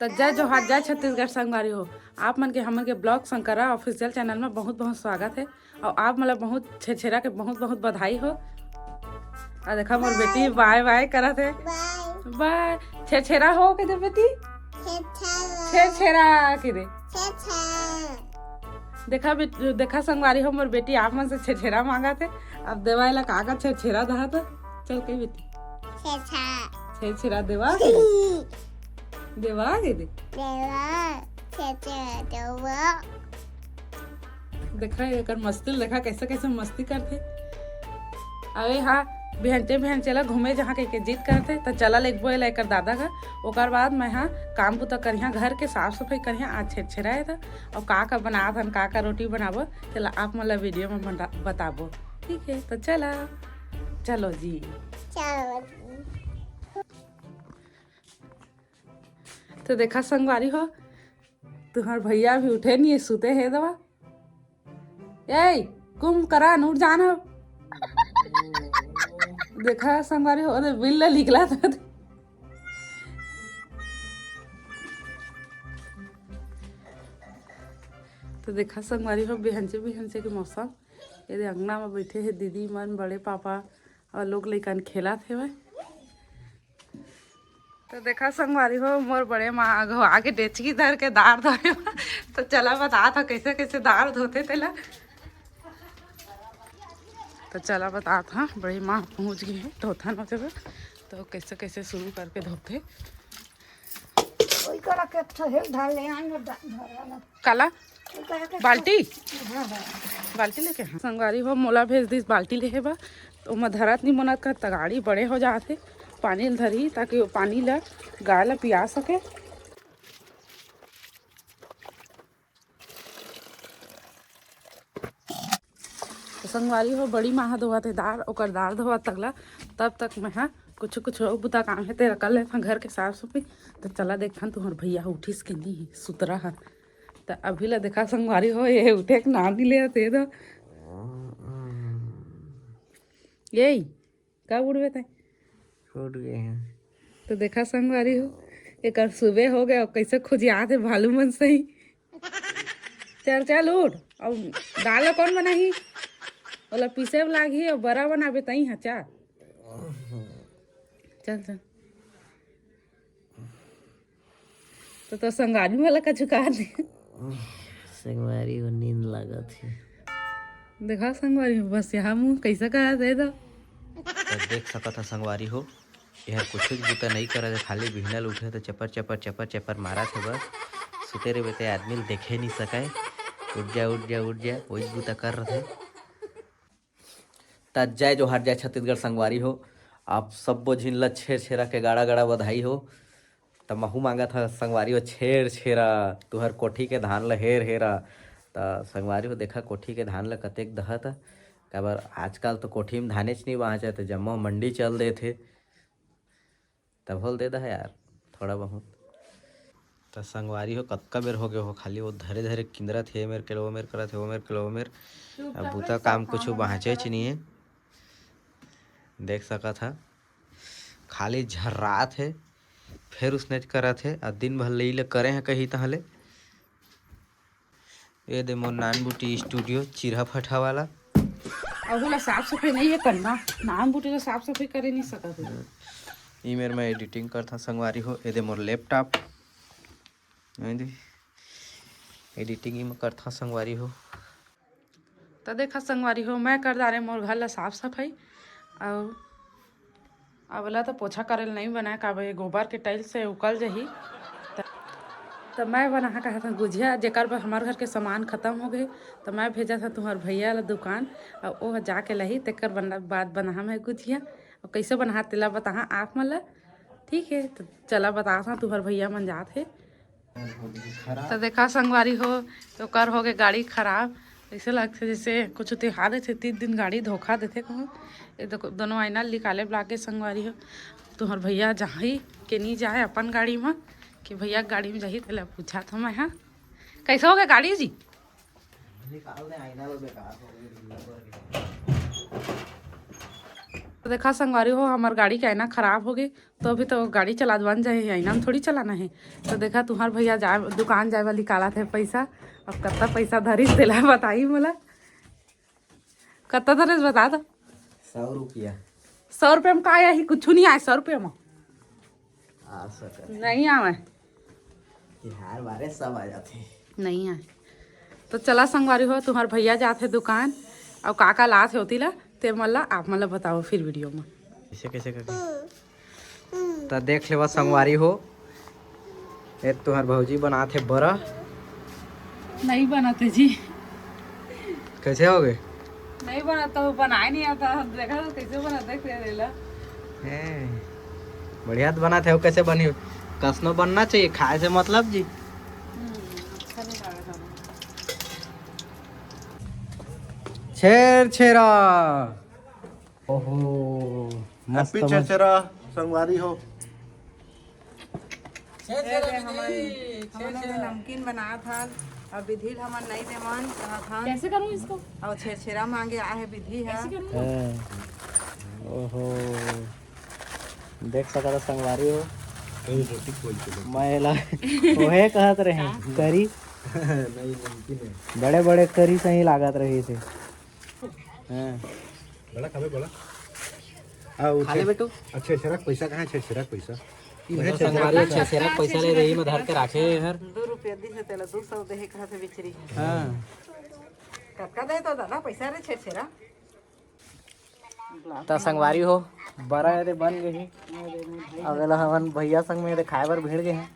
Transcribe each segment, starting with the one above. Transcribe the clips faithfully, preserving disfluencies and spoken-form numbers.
त जय जोहार, जय छत्तीसगढ़ संगवारी हो। आप मन के हमन के ब्लॉग शंकरा ऑफिशियल चैनल में बहुत बहुत स्वागत है। और आप मन ला बहुत छेरछेरा के बहुत बहुत बधाई हो। और देखा मोर बेटी बाय बाय करत है। बाय। छेरछेरा हो के दे बेटी। छेरछेरा। छेरछेरा के दे। छेरछेरा। देखा बेट-, देखा संगवारी हो, मोर बेटी आप मन से छेरछेरा मांगत है। अब देवा एला का का छेरछेरा दहा तो। चल कही बेटी। छेरछेरा। छेरछेरा देवा के दे। देवा के दे। देवा। छेरछेरा देवा। देखा एकर मस्ती ल देखा, कैसे कैसे मस्ती करथे। अरे हाँ, बिहनचे बिहनचे ला घूमे जहाँ कहिके जिद करथे, त चला लेगबो एला एकर दादा का। ओकर बाद मैं हा काम बुता करिहा, घर के साफ सफाई करिहा। आज छेरछेरा हे त, अउ का का बनात हन, का का रोटी बनाबो, तेला आप मन ला वीडियो में बता-, बताबो। ठीक है, तो चला, चलो जी। चलो। तो देखा संगवारी हो, तुम्हार भैया भी उठे नहीं है, सुते है दवा। ए, कुंभकर्ण, उठ जाना। देखा संगवारी हो, ओदे बिल ले निकला था। तो देखा संगवारी हो, बिहनचे बिहनचे के मौसम। एदे अंगना में बैठे हे दीदी मन, बड़े पापा और लोग लइकन खेलत हेवय। तो देखा संगवारी हो, मोर बड़े माँ अघवा के डेचकी धर के दार धोए बा। तो चला बतात हा कैसे कैसे दार धोथे तेला। तो चला बतात हा, बड़े माँ पहुँच गई है धोथन होते हुए। तो कैसे कैसे शुरू करके धोथे। ओई करा के अच्छा हेल धर ले, आन धर वाला। काला? ओई करा के बाल्टी? हाँ, हाँ। बाल्टी लेके? हाँ। संगवारी हो, मोला भेज दिस बाल्टी लेहे बा। तो ओमा धरत नहीं मोना कर तगाड़ी बड़े हो जात हे। पानी ल धरही, ताकि वो पानी ला गाय ला पिया सके। तो संगवारी हो, बड़ी माँ ह धोवत हे दार, ओकर दार धोवत तक ला, तब तक मैं हा कुछ कुछ और बुता काम हे तेरा कर लेथन घर के साफ सफाई। तो चला देखथन तुम्हार भैया ह उठिस के नहीं, सुतरा ह। तो अभी ला देखा संगवारी हो, ये उठे के नाम नहीं ले हे तो। यही कब उठबे तैं? उठ गए हैं। तो देखा संगवारी हो, एकर सुबह हो गए और कैसे खुजियात हे भालू मन सही। चल चल उठ। अब दाल ला कौन बनाही? ओला पीसे लागही और बरा बनाबे तई हा, चल। चल चल। तो तोर संगवारी वाला का झुका दे। संगवारी हो नींद लागत हे। देखा संगवारी हो, बस यहाँ मुँह कैसा करा दे दो। तो देख सकत ह संगवारी हो, एहर कुछ बुता नहीं करत हे, खाली बिहनल उठे तो चपर चपर चपर चपर मारत हे बस। सुते रहे ते आदमी ल देखे नहीं सके। उठ जा, उठ जा, उठ जा, वही बुता कर रहे। त जय जोहार, जय छत्तीसगढ़ संगवारी हो। आप सब्बो झिन ल छेरछेरा के गाड़ा गाड़ा बधाई हो। त महू मांगत ह संगवारी हो छेरछेरा, तुहर कोठी के धान ल हेर हेरा। त संगवारी हो देखा कोठी के धान ल कतेक दहत ह। काबर आजकल तो कोठी में धानेच नहीं बाँचे, त जम्मो मंडी चल देथे। तभो ल दे दहा यार, थोड़ा बहुत। त संगवारी हो, कतका बेर हो गए हो, खाली वो धरे धरे किंदरत हे, ए मेर के लो, ओ मेर करत हे, ओ मेर के लो, ओ मेर। अब बुता काम कुछ बाँचेच नहीं हे, देख सकत ह, खाली झर्रात हे, फेर उसनेच करत हे। आ दिन भर ले ई ले करे हे कही तहाँ ले। ए दे मोर नान बूटी स्टूडियो चिरहा फटहा वाला। अहू ला साफ सफाई नहीं है करना, नान बूटी ला साफ सफाई करे नहीं सकत है। ई मेर मैं एडिटिंग करथा संगवारी हो। ए दे मोर लैपटॉप, ए दे एडिटिंग ई में करथा संगवारी हो। त देखा संगवारी हो, मैं कर डारे मोर घर ला साफ सफाई। अउ अब ला तो पोछा करे ल नहीं बनाए, काबर ये गोबर के टाइल्स से उकल जही। त, त मैं बनाहा कहा था गुजिया, जेकर बर हमार घर के सामान खत्म हो गए, त मैं भेजा था तुम्हार भैया ला दुकान, अउ वो जाके लही, तेकर बन-, बाद बनाहा मैं गुजिया। अउ कैसे बनाहा तेला बताहा आप मन ला। ठीक है, तो चला बताहा तुम्हार भैया मन जात हे। तो देखा संगवारी हो, तो ओकर हो गए गाड़ी खराब। ऐसे लगथे जैसे कुछ तिहार हे, तीन दिन गाड़ी धोखा देथे कहूँ। ये देखो, दोनों आईना निकाले लागे संगवारी हो। तुम्हार भैया जाही के नहीं जाए अपन गाड़ी में, कि भैया गाड़ी में जाही, तेला पूछा था मैं, हाँ। कैसे हो गए गाड़ी जी? निकाल दे आईना, वो बेकार हो गए, धुंधला भर गए। तो देखा संगवारी हो, हमर गाड़ी के आईना खराब हो गे, तो अभी तो गाड़ी चलात बन जाए, आईना में थोड़ी चलाना है। तो देखा, तुम्हार भैया जाए, दुकान जाए वाली काला थे पैसा, अब कत्ता पैसा धरिस तेला बताई मोला। कत्ता धरिस बता दो। सौ रुपया। सौ रुपया में का आही? कुछ नहीं आए सौ रुपया में। आ सकत। नहीं आवे। तिहार बारे सब आ जाथे। नहीं आए। तो चला संगवारी हो, तुम्हार भैया जाथे दुकान, अउ का का लात हे ओती ला, ते मन ला, आप मन ला बताओ फिर वीडियो में। कैसे, कैसे करके? त देख लेवा संगवारी हो, ए तुम्हार भौजी बनात हे बरा। नहीं बनत हे जी। कैसे हो गए? नहीं बनत, तो बनाए नहीं आता, हम देखा तो कैसे बनत हे, देख ले ला। ए, बढ़िया तो बनत हे, वो कैसे बनी? कसनो बनना चाहिए, खाए से मतलब जी। हम्म, अच्छा नहीं लगा था। छेर छेरा। ओहो, मस्त, हैप्पी मस्त। छेरछेरा संगवारी हो। ए दे हमन, हमन ओदे नमकीन बनात हन, अब विधि ल हमन नइ देवन कहत हन। कैसे करूँ इसको? अउ छेरछेरा मांगे आहे विधि ह। कैसे करूँ? हाँ। ओहो, देख सकत ह संगवारी हो। कहीं रोटी खोल के दे। मैं एला ओहे कहत रहे, करी। नहीं, नमकीन है। बड़े बड़े करी सही लागत रहिस हे। हाँ। बड़ा खाबे, बड़ा। आ, वो खा ले छे-, बेटू। अच्छा, छेरछेरा के पैसा कहाँ है? छेरछेरा के पैसा। ई देखो है संगवारी, छेरछेरा के पैसा ले रही, मैं धर के राखे हर। दो रुपया दिस हे तेला, दो सौ देहे कहा थे बिचरी। हाँ। कतका दे तो दादा पैसा रे छेरछेरा? त संगवारी हो, बरा एदे बन गए हे। अब एला हमन भैया संग में एदे खाए बर भिड़ गए हैं।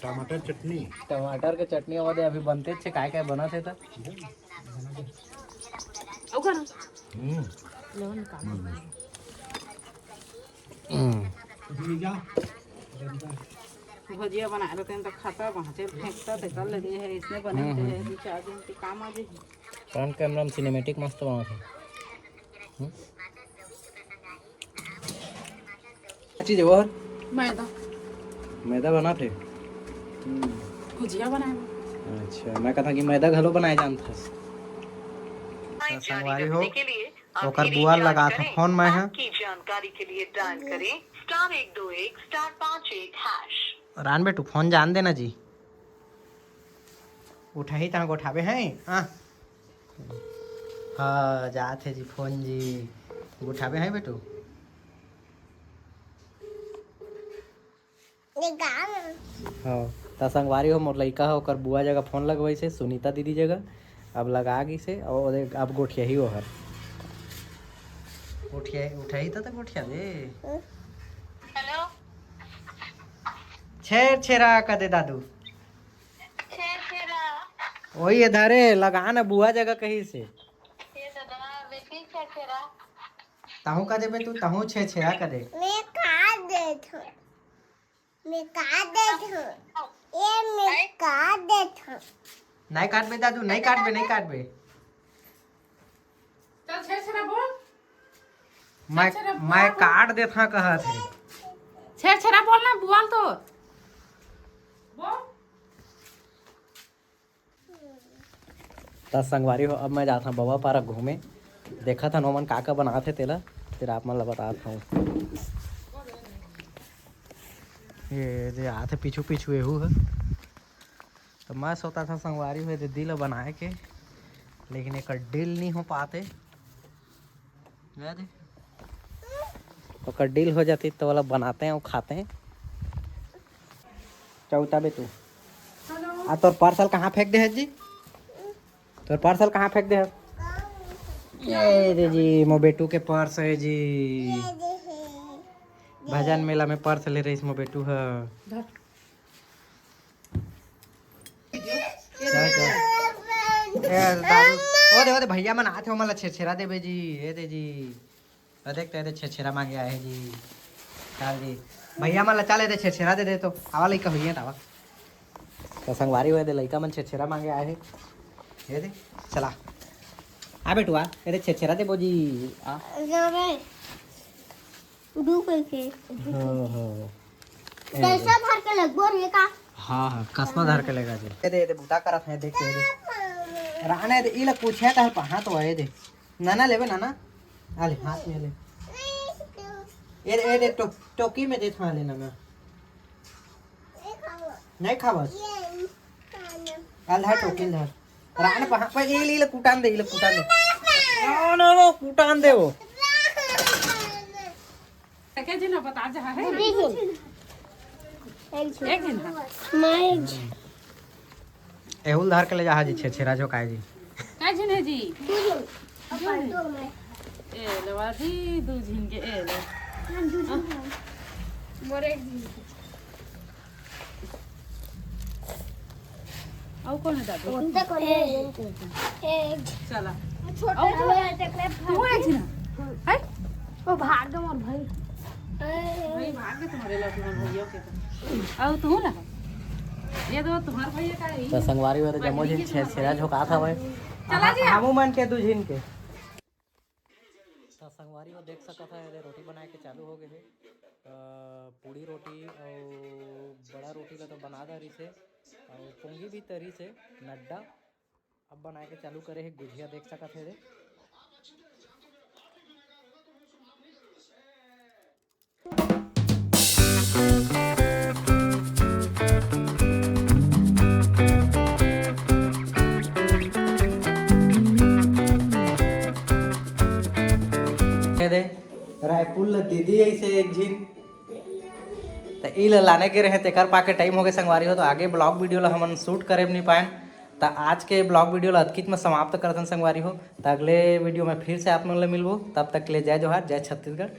टमाटर चटनी। टमाटर के चटनी ओदे अभी बनते छे, काय काय बनत हे त। ओकर हम्म। हम्म। भुजिया बना रहे हैं तो खाता वहाँ से फेंकता तो कर लेते हैं, इसने बने हम्म, होते हैं हम्म। दो चार दिन के काम आ जाए। फ्रंट कैमरा में सिनेमैटिक मस्त बनावत हे। हम्म? का चीज है वो? मैदा। मैदा बनात हे? हम्म। भुजिया बनाए। अच्छा, मैं कहता कि मैदा घलो बनाए जानत हस। संगवारी हो, ओकर बुआ लगात हूँ फोन मैं ह। आपकी जानकारी के लिए डायल करें स्टार एक दो एक स्टार पाँच एक हैश। रान बेटू, फोन जान देना जी। उठाही तहाँ गोठाबे हैं। हाँ। हाँ, जात हे जी फोन जी। गोठाबे हैं बेटू। हाँ, त संगवारी हो, मोर लइका ह ओकर बुआ जगह फोन लगवाइस हे, सुनीता दीदी जगह। अब लगा गिस हे, अउ ओदे अब गोठियाही ओहर। उठिया, उठाही त, त गोठिया दे। हेलो। छेर छेरा कदे दादू। छेर छेरा। ओही एदे रे, लगा न बुआ जगह कहिस हे। ये दादा, बेटी छेर छेरा। तहूँ कदे बे तू, तहूँ छेर छेरा कदे। मैं का देथों? मैं का देथों? ये मैं का देथों? नहीं काटबे दादू, नहीं काटबे, नहीं काटबे। चल छेर छेरा बोल। मैं, छेर छेरा मैं बोल। काट देथों कहत हे। छेर छेरा बोल ना, बोल तो। बोल। त संगवारी हो, अब मैं जात हूँ बबा पारा घूमे, देखत हन ओमन का का बनात हे तेला, फिर आप मन ला बतात हूँ। ये जे आत हे पीछू पीछू एहू ह। त मैं सोचत हूँ संगवारी हो दीदी ला बनाए के, लेकिन एकर डील नहीं हो पाते। ओकर डील हो जाती त ओला बनाते हैं अउ खाते हैं। चौथा बे तू। हेलो। आ तोर पार्सल कहाँ फेंक दे है जी? तोर पार्सल कहाँ फेंक दे है? ये दे जी, मोर बेटू के पर्स है जी। भजन मेला में पर्स ले रहिस मोर बेटू ह। धर। चल, चल। ए, दादू, ओ दे, ओ दे, भैया मन आथे, ओमन ला छेरछेरा देबे जी, ए दे जी। ओ देख, ते दे छेरछेरा मांगे आए हे जी। चल जी। भैया मन ला चल, ए दे छेरछेरा दे दे तो। आवा लइका होइए, आवा। त संगवारी हो ए दे, लइका मन छेरछेरा मांगे आए हे। ए दे, चला। आ बेटुआ, ए दे छेरछेरा देबो जी। आ। दू कइसे? हाँ, हाँ। पैसा धर के लगबो रे का? हाँ, हाँ, कसमा धर के लेगा जी। ए दे, ए दे, बुता करत हे, देख, ए दे। राने दे, इला पूछे त पहा तो ए दे। नाना लेबे, नाना। आ ले, हाथ में ले। ए ए दे टो, टोकी में दे था लेना मैं। नहीं खावस। अल धर टोकी ल धर। रान पहा पर ए ले ले कुटान दे, ले कुटान दे। ना ना ना कुटान दे वो। क्या जी ना बता जा है। एक ही ना। एहुल धार के ले जा जी छेरछेरा झोंकाए जी। का झिन है जी? ए लवा जी दू झिन के ए ले। मोर एक झिन। अउ कौन है दादू? चला। छोटा अउ वाला है, तेकरे तू है झिन? है? ओ भाग गए मोर भाई। भाई भाग गए तुम्हारे लौटना भैया के तो। अउ तू ना। ये तो तुम्हार भैया का ही। त संगवारी हो त जम्मो झिन छेरछेरा झोंकात हवय। चला जी। हमू मन के दू झिन के। त संगवारी हो देख सकत हव, एदे रोटी बनाए के चालू हो गए हे। अ, पूड़ी रोटी अउ बड़ा रोटी ला तो बना डारिस हे अउ पोंगी भी तरिस हे नड्डा। अब बनाए के चालू करे हे गुझिया, देख सकत हे एदे। ये दे, रायपुर ल दीदी ऐसे एक झिन, त ई ल लाने के रहे, तेकर पाके टाइम हो गए संगवारी हो, तो आगे ब्लॉग वीडियो ल हमन शूट करे नहीं पाएन। त आज के ब्लॉग वीडियो ल अतकित में समाप्त करथन संगवारी हो। त अगले वीडियो में फिर से आप मन ल मिलबो, तब तक के लिए जय जोहार, जय छत्तीसगढ़।